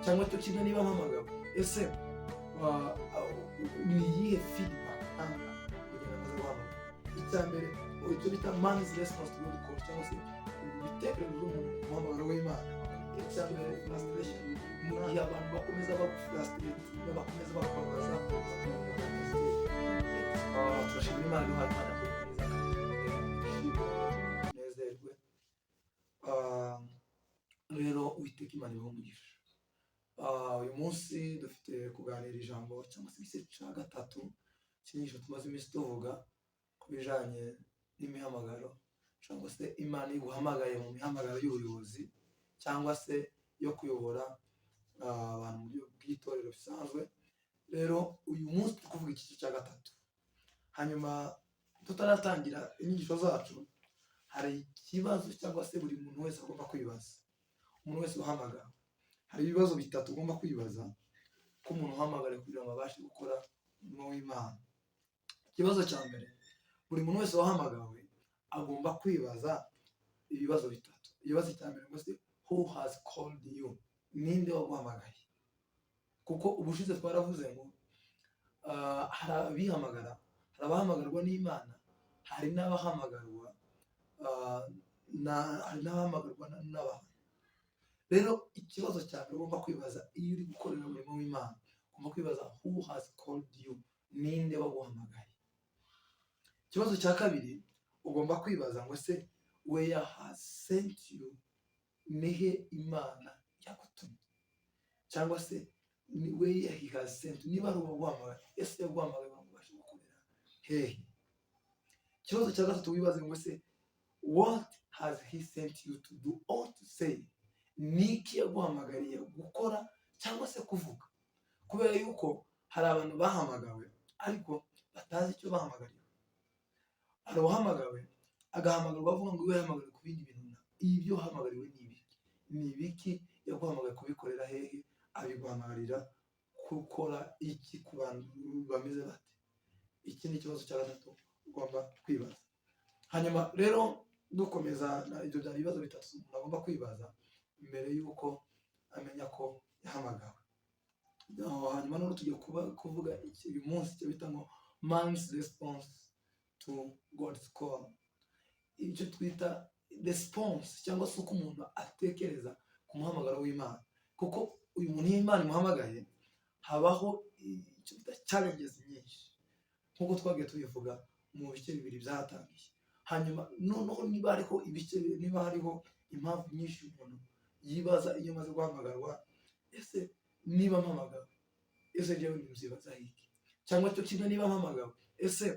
Cyangwa cyo kimwe niba mpamagawe, ese ni iyihe feedback ntanga mu gihe namaze guhamagara? Icya mbere, icyo bita man's response to God call, cyangwa se ibitekerezo by'umuntu ku muhamagaro w'Imana. Icya mbere, frustration. Mu gihe abantu bakomeza bagufrustrate, bakomeza bakubabaza. Turashimira Imana iduhaye Imana kuri mwiza, tunezerwe. Rero Uwiteka Imana ibahe umugisha. Uyu munsi dufite kuganira ijambo cyangwa se igice cya gatatu cy'inyigisho tumaze iminsi tuvuga ku bijanye n'imihamagaro, cyangwa se Imana iguhamagaye mu mihamagaro y'ubuyobozi cyangwa se yo kuyobora abantu mu buryo bw'itorero bisanzwe. Rero uyu munsi turi kuvuga igice cya gatatu. Hanyuma tutaratangira inyigisho zacu, hari ikibazo cyangwa se buri muntu wese agomba kwibaza. Umuntu wese uhamagara, hari ibibazo bitatu ugomba kwibaza ko umuntu uhamagara kugira ngo abashe gukora umurimo w'Imana. Ikibazo cya mbere, buri muntu wese wahamagawe agomba kwibaza ibibazo bitatu. Ikibazo cya mbere ngo se: "Who has called you?" Ninde waguhamagaye? Kuko ubushize twaravuze ngo hari abihamagara, hari abahamagarwa n'Imana, hari n'abahamagarwa n'abantu. Rero ikibazo cya mbere ugomba kwibaza iyo uri gukorera umurimo w'Imana, ugomba kwibaza: "Who has called you?" Ninde waguhamagaye? Ikibazo cya kabiri ugomba kwibaza ngo se: "Where has sent you?" Nihe Imana yagutumye? Cyangwa se ni where he has sent you. Niba ari uwaguhamagaye, ese yaguhamagaye ngo ubashe gukorera hehe? Ikibazo cya gatatu wibaze ngo se: "What has he sent you to do or to say?" Ni iki yaguhamagariye gukora cyangwa se kuvuga? Kubera yuko hari abantu bahamagawe ariko batazi icyo bahamagariwe. Hari uwahamagawe, agahamagarwa avuga ngo iwe yahamagariwe ku bindi bintu runaka. Ibyo wahamagariwe ni ibiki? Ni ibiki? Yaguhamagaye kubikorera hehe? Abiguhamagarira gukora iki ku bantu bameze bate? Iki ni ikibazo cya gatatu ugomba kwibaza. Hanyuma rero dukomeza, ibyo byari ibibazo bitatu umuntu agomba kwibaza mbere y'uko amenya ko yahamagawe. Hanyuma noneho tugiye kuvuga uyu munsi icyo bita ngo man's response to God's call, icyo twita response cyangwa se uko umuntu atekereza ku muhamagaro w'Imana. Kuko uyu muntu, iyo Imana imuhamagaye, habaho icyo bita challenges nyinshi, nk'uko twagiye tubivuga mu bice bibiri byatangiye. Hanyuma noneho niba hariho ibice, niba hariho impamvu nyinshi umuntu yibaza iyo amaze guhamagarwa: ese niba mpamagawe, ese njyewe nzibaza iki? Cyangwa cyo kimwe niba mpamagawe, ese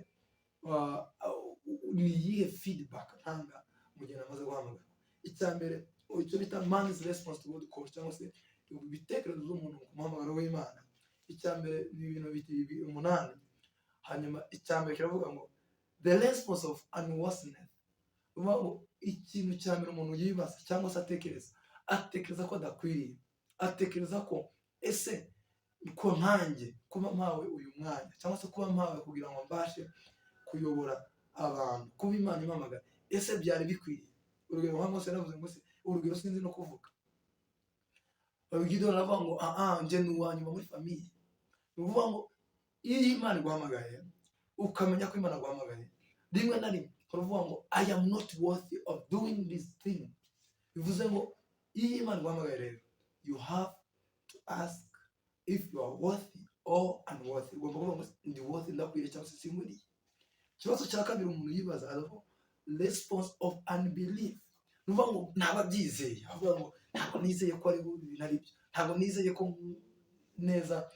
ni iyihe feedback ntanga mu gihe namaze guhamagarwa? Icya mbere, icyo bita man's response to God call, cyangwa se ibitekerezo by'umuntu ku muhamagaro w'Imana. Icya mbere ni ibintu umunani. Hanyuma icya mbere kiravuga ngo the response of unworthiness. Uvuga ngo ikintu cya mbere umuntu yibaza cyangwa se atekereza, atekereza ko adakwiriye. Atekereza ko ese ko nkanjye kuba mpawe uyu mwanya, cyangwa se kuba mpawe kugira ngo mbashe kuyobora abantu, kuba Imana impamagara, ese byari bikwiriye? Urugero nka Mose yaravuze ngo se, urugero, sinzi no kuvuga. Gideyoni aravuga ngo aha njye ni uwa nyuma muri famille. Ni ukuvuga ngo iyo Imana iguhamagaye, ukamenya ko Imana iguhamagaye, rimwe na rimwe uravuga ngo "I am not worthy of doing this thing." Bivuze ngo iyo Imana iguhamagaye rero, you have to ask if you are worthy or unworthy. Ugomba kuvuga ngo ndi worthy, ndakwiriye cyangwa se sinkwiriye. Ikibazo cya kabiri umuntu yibaza, aravuga response of unbelief. Ni ukuvuga ngo ntaba abyizeye, avuga ngo ntabwo nizeye ko ari ibintu ari byo, ntabwo nizeye ko neza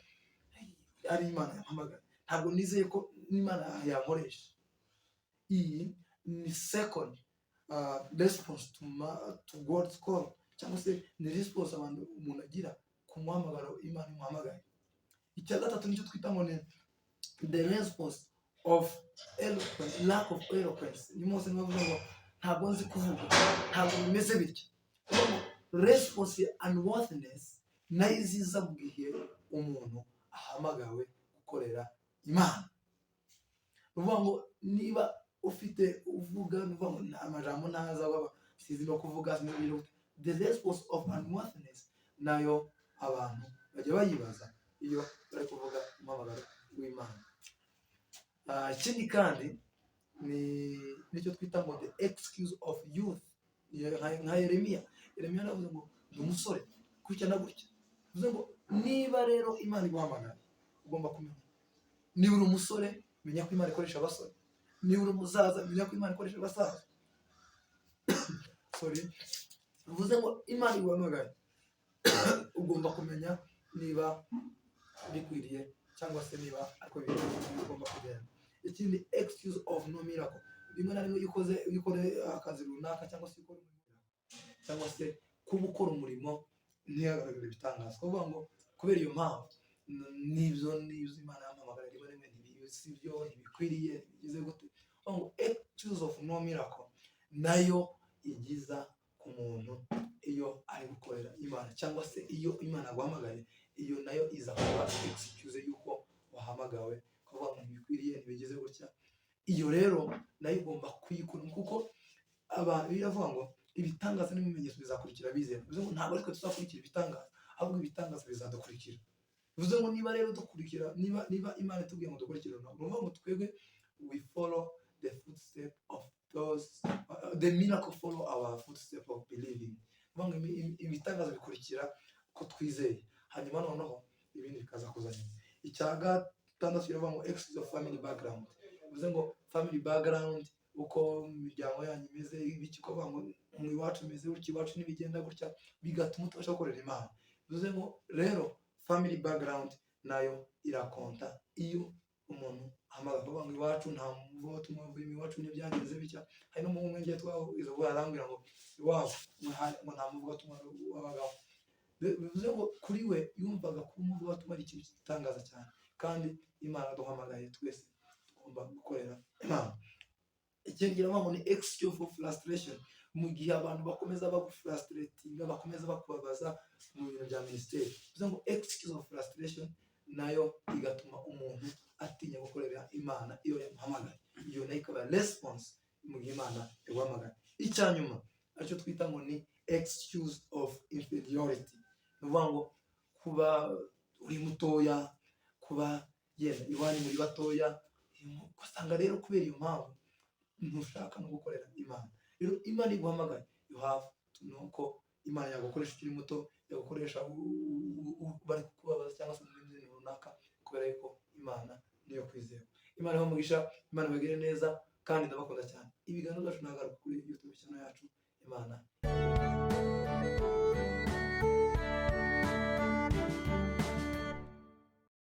ari Imana yampamagaye, ntabwo nizeye ko Imana yankoresha. Iyi ni second response to God's call, cyangwa se ni response abantu umuntu agira ku muhamagaro Imana imuhamagaye. Icya gatatu nicyo twita ngo ni the response of eloquence, lack of eloquence. Ni Mose niwe avuga ngo ntabwo nzi kuvuga, ntabwo bimeze bityo. Kuvuga ngo response ya unworthiness nayo iziza mu gihe umuntu ahamagawe gukorera Imana. Ni ukuvuga ngo niba ufite uvuga, ni ukuvuga ngo amajambo ntaza, sinzi no kuvuga, sinzi ibintu. The response of unworthiness nayo Abantu bajya bayibaza iyo bari kuvuga umuhamagaro w'Imana. Ikindi kandi ni nicyo twita ngo the excuse of youth. Nka Yeremiya. Yeremiya yaravuze ngo ndi umusore, gutya na gutya. Bivuze ngo niba rero Imana iguhamagaye, ugomba kumenya niba uri umusore, menya ko Imana ikoresha abasore. Niba uri umusaza, menya ko Imana ikoresha abasaza. Sorry. Bivuze ngo Imana iguhamagaye, ugomba kumenya niba bikwiriye cyangwa se niba ariko bigomba kugenda. Ikindi, excuse of no miracle. Rimwe na rimwe iyo ukore akazi runaka, cyangwa se ukora umurimo, cyangwa se kuba ukora umurimo ntihagaragare ibitangaza, kuvuga ngo kubera iyo mpamvu n'ibyo Imana yampamagara rimwe na rimwe si byo, ntibikwiriye, ntibigize gute. Kuvuga ngo excuse of no miracle nayo igiza ku muntu iyo ari gukorera Imana, cyangwa se iyo Imana yaguhamagaye, iyo nayo iza kuba excuse y'uko wahamagawe, kuvuga ngo ntibikwiriye, ntibigize gutya. Iyo rero nayo igomba kuyikura, kuko abantu biravuga ngo ibitangaza n'ibimenyetso bizakurikira abizera. Bivuze ngo ntabwo ariko tuzakurikira ibitangaza, ahubwo ibitangaza bizadukurikira. Bivuze ngo niba rero dukurikira, niba Imana itubwiye ngo dukurikire runaka, ni ukuvuga ngo twebwe we follow the footstep of those, the miracle follow our footstep of believing. Ni ukuvuga ngo ibitangaza bikurikira ko twizeye, hanyuma noneho ibindi bikaza kuza nyuma. Icya gatandatu kiravuga ngo excuse of family background. Bivuze ngo family background, uko imiryango yanyu imeze, ibiki, kuvuga ngo mu iwacu imeze gutya, iwacu ntibigenda gutya, bigatuma utabasha gukorera Imana. Bivuze ngo rero family background nayo irakonta iyo umuntu ahamagara, kuvuga ngo iwacu nta muvugabutumwa wavuyemo, iwacu ntibyagenze bitya. Hari n'umuhungu umwe ngiye twahuza ubwo, arambwira ngo iwabo ngo nta muvugabutumwa wabagaho. Bivuze ngo kuri we yumvaga kuba umuvugabutumwa ari ikintu gitangaza cyane, kandi Imana duhamagaye twese tugomba gukorera Imana. Ikindi kiravuga ngo ni excuse for frustration. Mu gihe abantu bakomeza bagufrustratinga, bakomeza bakubabaza mu bintu bya minisiteri, bivuze ngo excuse of frustration nayo igatuma umuntu atinya gukorera Imana iyo yamuhamagaye. Iyo nayo ikaba response mu gihe Imana yaguhamagaye. Icya nyuma aricyo twita ngo ni excuse of inferiority. Ni ukuvuga ngo kuba uri mutoya, kuba yenda iwanyu muri batoya, ugasanga rero kubera iyo mpamvu ntushaka no gukorera Imana. Rero Imana iguhamagaye, you have to know ko Imana yagukoresha ukiri muto, yagukoresha bari kukubabaza, cyangwa se mu bindi bintu runaka, kubera yuko Imana niyo kwizera. Imana ibahe umugisha, Imana ibagire neza, kandi ndabakunda cyane. Ibiganiro byacu nagaruka kuri YouTube channel yacu. Imana